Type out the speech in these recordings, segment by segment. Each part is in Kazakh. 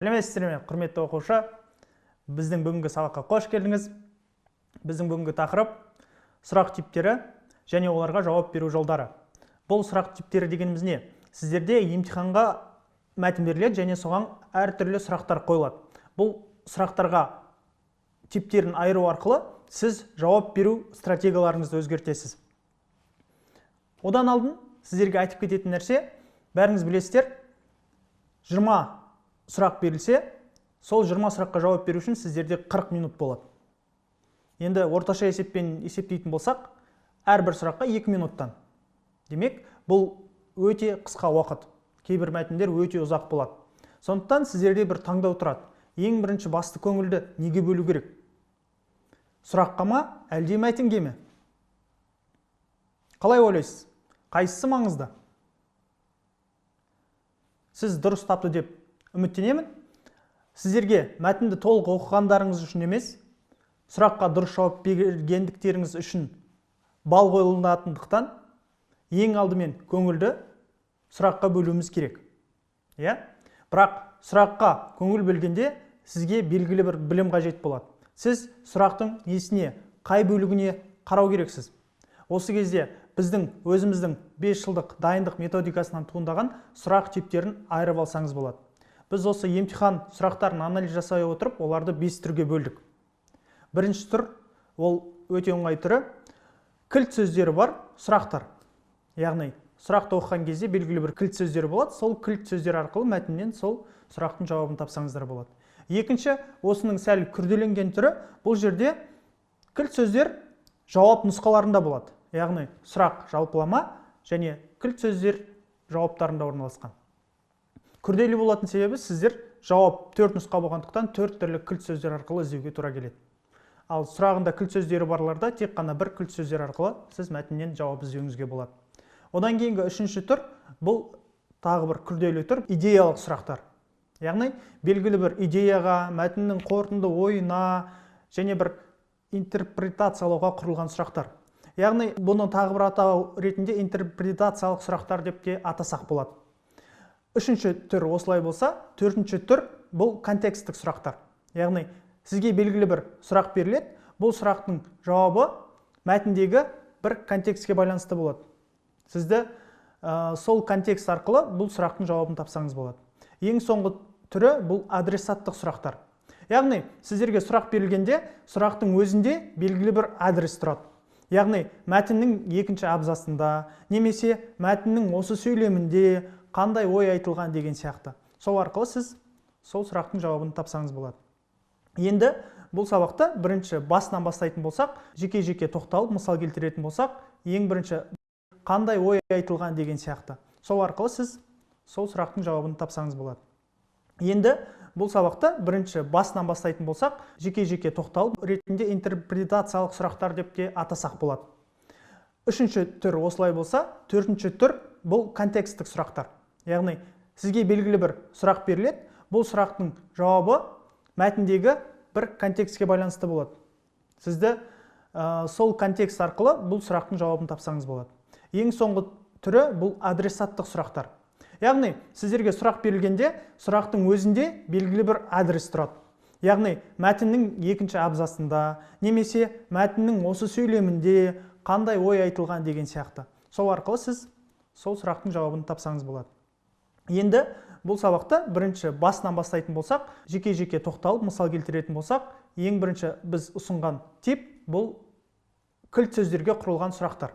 Сәлеметсіздер ме, құрметті оқушы? Біздің бүгінгі сабаққа қош келдіңіз. Біздің бүгінгі тақырып сұрақ типтері және оларға жауап беру жолдары. Бұл сұрақ типтері дегеніміз не? Сіздерде емтиханға мәтін беріледі және соған әртүрлі сұрақтар қойылады. Бұл сұрақтарға типтерін айыру арқылы сіз жауап беру стратегияларыңызды өзгертесіз. Одан алдын сіздерге айтып кететін нәрсе, бәріңіз білесіздер, 20 сұрақ берілсе, сол 20 сұраққа жауап беру үшін сіздерде 40 минут болады. Енді орташа есеппен есептейтін болсақ, әрбір сұраққа 2 минуттан. Демек, бұл өте қысқа уақыт. Кейбір мәтіндер өте ұзақ болады. Сондықтан сіздерде бір таңдау тұрады. Ең бірінші басты көңілді неге бөлу керек? Сұраққа ма, әлде мәтінге ме? Қалай ойлайсыз? Қайсысы маңызды? Сіз дұрыс тапты деп үміттенемін. Сіздерге мәтінді толық оқығандарыңыз үшін емес, сұраққа дұрыс жауап бергендіктеріңіз үшін балл қойылатындықтан ең алдымен көңілді сұраққа бөлуіміз керек. Иә? Бірақ сұраққа көңіл бөлгенде сізге белгілі бір білім қажет болады. Сіз сұрақтың несіне, қай бөлігіне қарау керексіз. Осы кезде біздің өзіміздің 5 жылдық дайындық методикасынан туындаған сұрақ типтерін айырып алсаңыз болады. Біз осы емтихан сұрақтарын анализ жасай отырып, оларды 5 түрге бөлдік. Бірінші түр, ол өте оңай түрі, кілт сөздері бар сұрақтар. Яғни сұрақты оқыған кезде белгілі бір кілт сөздері болады, сол кілт сөздер арқылы мәтіннен сол сұрақтың жауабын тапсаңыздар болады. Екінші, осының сәл күрделенген түрі, бұл жерде кілт сөздер жауап нұсқаларында болады. Яғни сұрақ жалпылама және кілт сөздер жауаптарында орналасқан. Күрделі болатын себебі, сіздер жауап 4 нұсқа болғандықтан 4 түрлі кілт сөздер арқылы іздеуге тура келеді. Ал сұрағында кілт сөздері барларда тек қана бір кілт сөздер арқылы сіз мәтіннен жауап іздеуіңізге болады. Одан кейінгі үшінші түр, бұл тағы бір күрделі түр, идеялық сұрақтар. Яғни белгілі бір идеяға, мәтіннің қорытынды ойына және бір интерпретациялауға құрылған сұрақтар. Яғни бұны тағы бір атау ретінде интерпретациялық сұрақтар деп те атасақ болады. Үшінші түр осылай болса, төртінші түр бұл контексттік сұрақтар. Яғни сізге белгілі бір сұрақ беріледі, бұл сұрақтың жауабы мәтіндегі бір контекстке байланысты болады. Сізді сол контекст арқылы бұл сұрақтың жауабын тапсаңыз болады. Ең соңғы түрі бұл адресаттық сұрақтар. Яғни сіздерге сұрақ берілгенде сұрақтың өзінде белгілі бір адрес тұрады. Яғни мәтіннің екінші абзацында немесе мәтіннің осы сөйлемінде қандай ой айтылған деген сияқты. Сол арқылы сіз сол сұрақтың жауабын тапсаңыз болады. Енді бұл сабақта бірінші басынан бастайтын болсақ, жеке-жеке тоқталып мысал келтіретін болсақ, ең бірінші қандай ой айтылған деген сияқты. Сол арқылы сіз сол сұрақтың жауабын тапсаңыз болады. Енді бұл сабақта бірінші басынан бастайтын болсақ, жеке-жеке тоқталып ретінде интерпретациялық сұрақтар деп те атасақ болады. Үшінші түр осылай болса, төртінші түр бұл контексттік сұрақтар. Яғни сізге белгілі бір сұрақ беріледі, бұл сұрақтың жауабы мәтіндегі бір контекстке байланысты болады. Сізді сол контекст арқылы бұл сұрақтың жауабын тапсаңыз болады. Ең соңғы түрі бұл адресаттық сұрақтар. Яғни сіздерге сұрақ берілгенде сұрақтың өзінде белгілі бір адрес тұрады. Яғни мәтіннің екінші абзацында немесе мәтіннің осы сөйлемінде қандай ой айтылған деген сияқты. Сол арқылы сіз сол сұрақтың жауабын тапсаңыз болады. Енді бұл сабақта бірінші басынан бастайтын болсақ, жеке-жеке тоқталып мысал келтіретін болсақ, ең бірінші біз ұсынған тип бұл кілт сөздерге құрылған сұрақтар.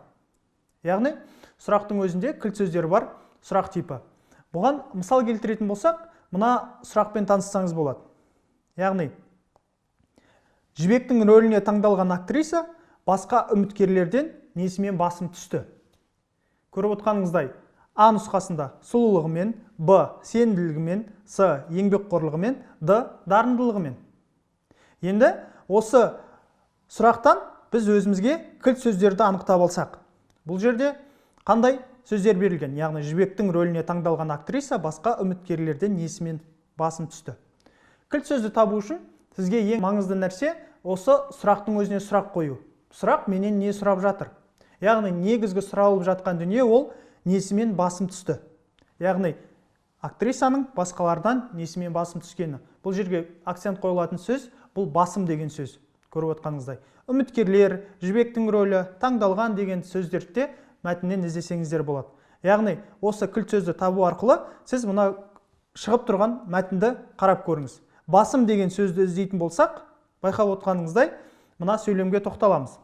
Яғни сұрақтың өзінде кілт сөздері бар сұрақ типі. Бұған мысал келтіретін болсақ, мына сұрақпен таныссаңыз болады. Яғни Жібектің рөліне таңдалған актриса басқа үміткерлерден несімен басым түсті? Көріп отқаныңыздай, А нұсқасында сұлулығымен, Б сенімділігімен, С еңбекқорлығымен, Д дарындылығымен. Енді осы сұрақтан біз өзімізге кілт сөздерді анықтап алсақ. Бұл жерде қандай сөздер берілген? Яғни Жібектің рөліне таңдалған актриса басқа үміткерлерден несімен басым түсті? Кілт сөзді табу үшін сізге ең маңызды нәрсе осы сұрақтың өзіне сұрақ қою. Сұрақ менен не сұрап жатыр? Яғни негізгі сұралып жатқан дүние ол несімен басым түсті. Яғни Актрисаның басқалардан несімен басым түскені. Бұл жерге акцент қойылатын сөз бұл басым деген сөз. Көріп отқаныңыздай. Үміткерлер, Жібектің рөлі, таңдалған деген сөздерді де мәтіннен іздесеңіздер болады. Яғни осы кілт сөзді табу арқылы сіз мына шығып тұрған мәтінді қарап көріңіз. Басым деген сөзді іздейтін болсақ, байқап отқаныңыздай, мына сөйлемге тоқталамыз.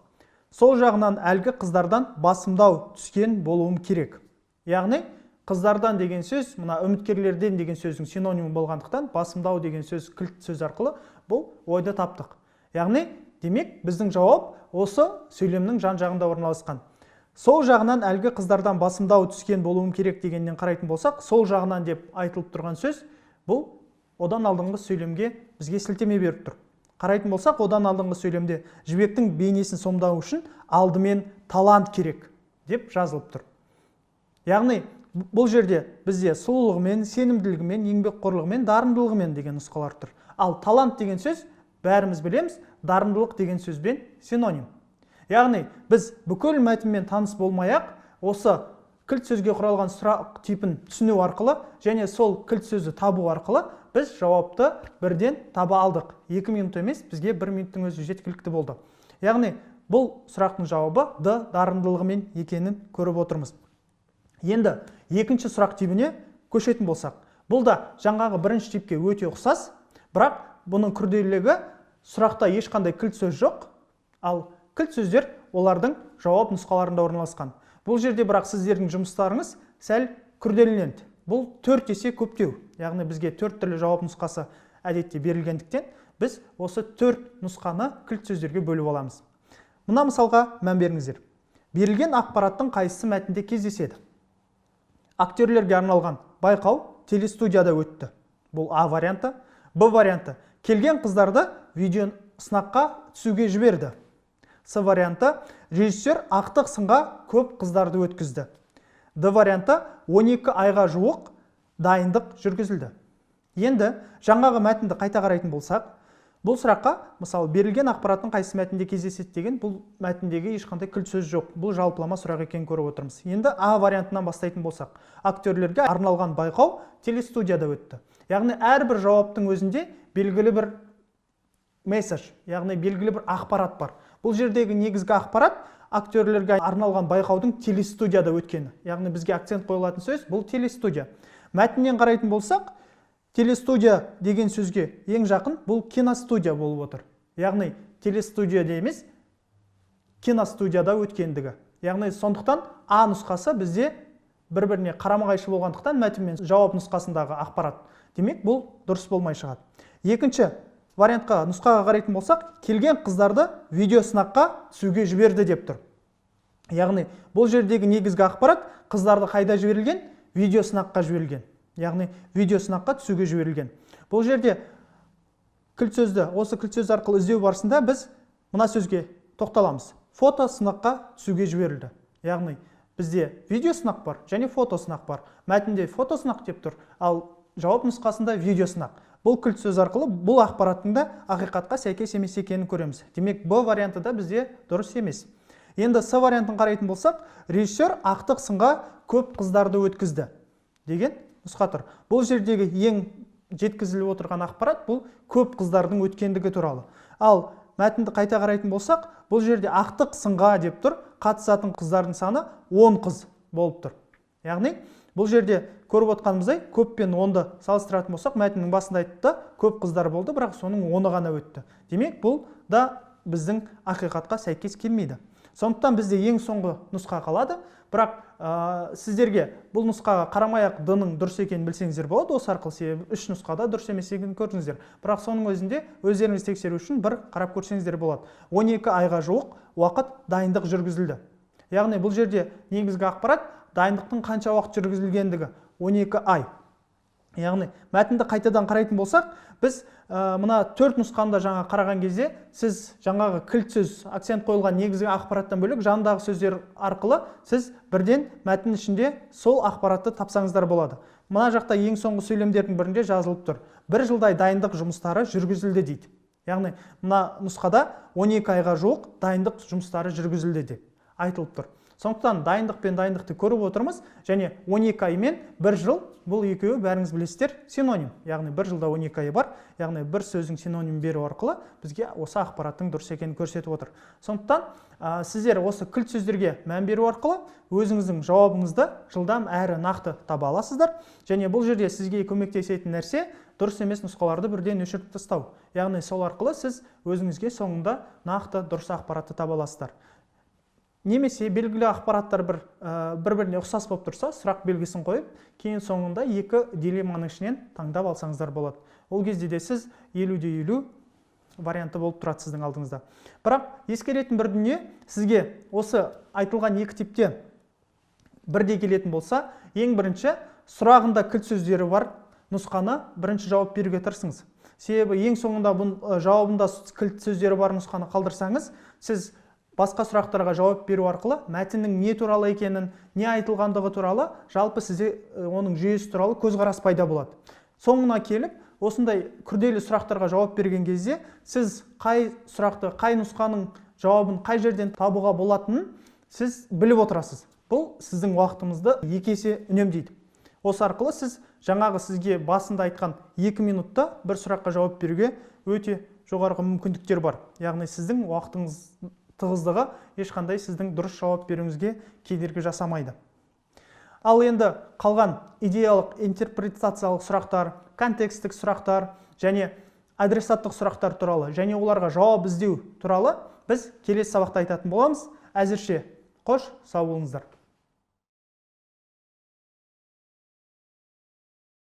Сол жағынан әлгі қыздардан басымдау түскен болуым керек. Яғни қыздардан деген сөз мына үміткерлерден деген сөздің синонимі болғандықтан басымдау деген сөз кілт сөз арқылы бұл ойды таптық. Яғни демек біздің жауап осы сөйлемнің жан жағында орналасқан. Сол жағынан әлгі қыздардан басымдау түскен болуым керек дегеннен қарайтын болсақ, сол жағынан деп айтылып тұрған сөз бұл одан алдыңғы сөйлемге бізге сілтеме беріп тұр. Қарайтын болсақ, одан алдыңғы сөйлемде Жібектің бейнесін сомдау үшін алдымен талант керек деп жазылып тұр. Яғни бұл жерде бізде сұлулығымен, сенімділігімен, еңбекқорлығымен, дарындылығымен деген нұсқалар тұр. Ал талант деген сөз бәріміз білеміз, дарындылық деген сөзбен синоним. Яғни біз бүкіл мәтінмен таныс болмай-ақ осы кілт сөзге құралған сұрақ типін түсіну арқылы және сол кілт сөзді табу арқылы біз жауапты бірден таба алдық. 2 минут емес, бізге 1 минуттың өзі жеткілікті болды. Яғни бұл сұрақтың жауабы Д дарындылығымен екенін көріп отырмыз. Енді екінші сұрақ типіне көшетін болсақ, бұл да жаңағы бірінші типке өте ұқсас, бірақ бұның күрделілігі сұрақта ешқандай кілт сөз жоқ, ал кілт сөздер олардың жауап нұсқаларында орналасқан. Бұл жерде бірақ сіздердің жұмыстарыңыз сәл күрделенеді. Бұл 4 есе көптеу, яғни бізге 4 түрлі жауап нұсқасы әдетте берілгендіктен біз осы 4 нұсқаны кілт сөздерге бөліп аламыз. Мына мысалға мән беріңіздер. Берілген ақпараттың қайсысы мәтінде кездеседі? Актерлерге арналған байқау телестудияда өтті. Бұл А варианты. Б варианты. Келген қыздарды видео сынаққа түсуге жіберді. С варианты. Режиссер ақтық сынға көп қыздарды өткізді. Д варианты. 12 айға жуық дайындық жүргізілді. Енді жаңағы мәтінді қайта қарайтын болсақ, бұл сұраққа мысалы берілген ақпараттың қайсы мәтінде кездеседі деген бұл мәтіндегі ешқандай кілт сөз жоқ. Бұл жалпылама сұрақ екенін көріп отырмыз. Енді А вариантынан бастайтын болсақ, актерлерге арналған байқау телестудияда өтті. Яғни әрбір жауаптың өзінде белгілі бір месседж, яғни белгілі бір ақпарат бар. Бұл жердегі негізгі ақпарат актерлерге арналған байқаудың телестудияда өткені. Яғни бізге акцент қойылатын сөз бұл телестудия. Мәтіннен қарайтын болсақ, телестудия деген сөзге ең жақын бұл киностудия болып отыр. Яғни телестудияда емес, киностудияда өткендігі. Яғни сондықтан А нұсқасы бізде бір-біріне қарама-қайшы болғандықтан мәтін мен жауап нұсқасындағы ақпарат. Демек бұл дұрыс болмай шығады. Екінші вариантқа, нұсқаға қарайтын болсақ, келген қыздарды видео сынаққа түсуге жіберді деп тұр. Яғни бұл жердегі негізгі ақпарат қыздарды қайда жіберілген? Видео сынаққа жіберілген. Яғни видео сынаққа түсуге жіберілген. Бұл жерде кілт сөзді, осы кілт сөз арқылы іздеу барысында біз мына сөзге тоқталамыз. Фото сынаққа түсуге жіберілді. Яғни бізде видео сынақ бар және фото сынақ бар. Мәтінде фото сынақ деп тұр, ал жауап нұсқасында видео сынақ. Бұл кілт сөз арқылы бұл ақпараттың да ақиқатқа сәйкес емес екенін көреміз. Демек, Б варианты да бізде дұрыс емес. Енді С вариантын қарайтын болсақ, режиссер ақтық сынға көп қыздарды өткізді деген нұсқа тұр. Бұл жердегі ең жеткізіліп отырған ақпарат бұл көп қыздардың өткендігі туралы. Ал мәтінді қайта қарайтын болсақ, бұл жерде ақтық сынға деп тұр, қатысатын қыздардың саны 10 қыз болып тұр. Яғни бұл жерде көріп отқанымыздай, көп пен 10-ды салыстыратын болсақ, мәтіннің басында айтты, көп қыздар болды, бірақ соның 10-ы ғана өтті. Демек, бұл да біздің ақиқатқа сәйкес келмейді. Сондықтан бізде ең соңғы нұсқа қалады, бірақ сіздерге бұл нұсқаға қарамай-ақ Д-ның дұрыс екенін білсеңіздер болады, осы арқылы, себебі үш нұсқада дұрыс емес екенін көрдіңіздер. Бірақ соның өзінде өздеріңіз тексеру үшін бір қарап көрсеңіздер болады. 12 айға жуық уақыт дайындық жүргізілді. Яғни бұл жерде негізгі ақпарат дайындықтың қанша уақыт жүргізілгендігі 12 ай. Яғни мәтінді қайтадан қарайтын болсақ, біз мына төрт нұсқаны да жаңа қараған кезде сіз жаңағы кілт сөз акцент қойылған негізгі ақпараттан бөлек жанындағы сөздер арқылы сіз бірден мәтін ішінде сол ақпаратты тапсаңыздар болады. Мына жақта ең соңғы сөйлемдердің бірінде жазылып тұр. Бір жылдай дайындық жұмыстары жүргізілді дейді. Яғни мына нұсқада 12 айға жуық дайындық жұмыстары жүргізілді деп айтылып тұр. Сондықтан дайындық пен дайындықты көріп отырмыз. Және 12 ай мен бір жыл, бұл екеуі, бәріңіз білесіздер, синоним. Яғни бір жылда 12 ай бар, яғни бір сөздің синоним беру арқылы бізге осы ақпараттың дұрыс екенін көрсетіп отыр. Сондықтан сіздер осы кілт сөздерге мән беру арқылы өзіңіздің жауабыңызды жылдам әрі нақты таба аласыздар. Және бұл жерде сізге көмектесетін нәрсе — дұрыс емес нұсқаларды бірден өшіріп тастау. Яғни сол арқылы сіз өзіңізге соңында нақты дұрыс ақпаратты таба аласыздар. Немесе белгілі ақпараттар бір біріне ұқсас болып тұрса, сұрақ белгісін қойып, кейін соңында екі дилемманың ішінен таңдап алсаңыздар болады. Ол кезде де сіз 50 де 50 варианты болып тұрады сіздің алдыңызда. Бірақ ескеретін бір дүние: сізге осы айтылған екі типте бірдей келетін болса, ең бірінші сұрағында кілт сөздері бар нұсқаны бірінші жауап беруге тырысыңыз. Себебі ең соңында бұн, жауабында кілт сөздері бар нұсқаны қалдырсаңыз, сіз басқа сұрақтарға жауап беру арқылы мәтіннің не туралы екенін, не айтылғандығы туралы, жалпы сізде оның жүйесі туралы көзқарас пайда болады. Соңына келіп, осындай күрделі сұрақтарға жауап берген кезде сіз қай сұрақты, қай нұсқаның жауабын қай жерден табуға болатынын сіз біліп отырасыз. Бұл сіздің уақытыңызды екі есе үнемдейді. Осы арқылы сіз жаңағы сізге басында айтқан 2 минутта бір сұраққа жауап беруге өте жоғарғы мүмкіндіктер бар. Яғни сіздің уақытыңыз тығыздығы ешқандай сіздің дұрыс жауап беруіңізге кедергі жасамайды. Ал енді қалған идеялық интерпретациялық сұрақтар, контекстік сұрақтар және адресаттық сұрақтар туралы және оларға жауап іздеу туралы біз келесі сабақта айтатын боламыз. Әзірше қош, сау болыңыздар.